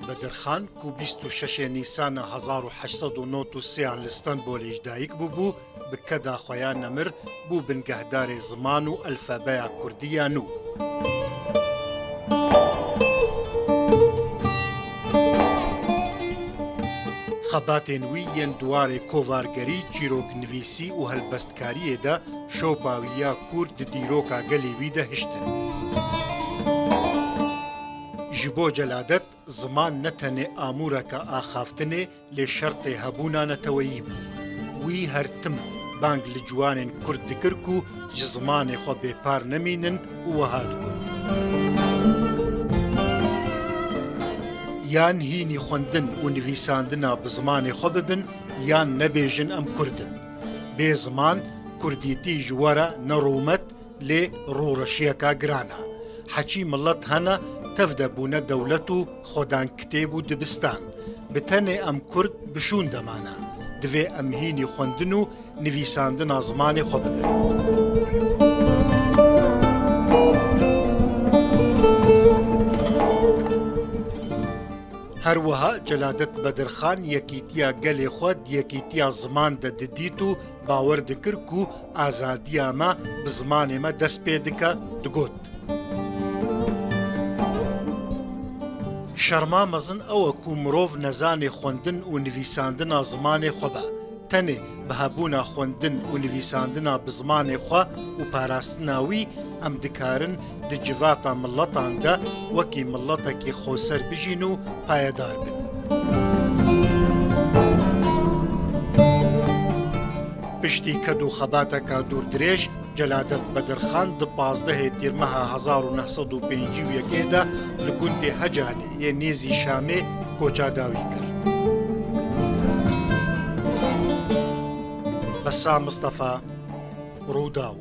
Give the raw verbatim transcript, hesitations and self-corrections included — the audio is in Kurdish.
Bedirxan ku bîst û şeş Nîsana hezar û heşt sed û nod û sê an li Stenbolê ji dayik bûbû, bi keda xwe ya nemir bû bingehdarê ziman û elfebeya kurdî ya nû. Xebatên wî yên di warê kovargerî, çîroknivîsî û helbestkariyê de şopa wî ya kûr di dîroka gelê wî de hiştin. Ji bo Celadet, ziman ne tenê amûreke axaftinê, lê şertê hebûna neteweyî bû. Wî her tim bang li ciwanên Kurd dikir ku ji zimanê xwe bêpar nemînin û wiha digot: Yan hînî xwendin û nivîsandina bi zimanê xwe bibin, yan nebêjin em Kurd in. Bê ziman, kurdîtî ji we re ne rûmet, lê rûreşiyeka giran e. Heçî milet hene tev de bûne dewlet û xwedan kitêb û dibistan. Bi tenê em Kurd bi şûn de mane. Divê em hînî xwendin û nivîsandina zimanê xwe bibin. Her wiha Celadet Bedirxan yekîtiya gelê xwe di yekîtiya ziman de didît û bawer dikir ku azadiya me bi zimanê me dest pê dike, digot: Şerma mezin ew e ku mirov nezanê xwendin û nivîsandina zimanê xwe be. Tenê bi hebûna xwendin û nivîsandina bi zimanê xwe û parastina wî, em dikarin di civata miletan de wekî miletekî xweser bijîn û payedar bin. Piştî ked û xebateka dûrdirêj, Celadet Bedirxan di pazdehê Tîrmeha hezar û neh sed û pêncî û yekê de li gundê Hecanê yê nêzî Şamê koça dawî kir. Bessam Mistefa, Rûdaw.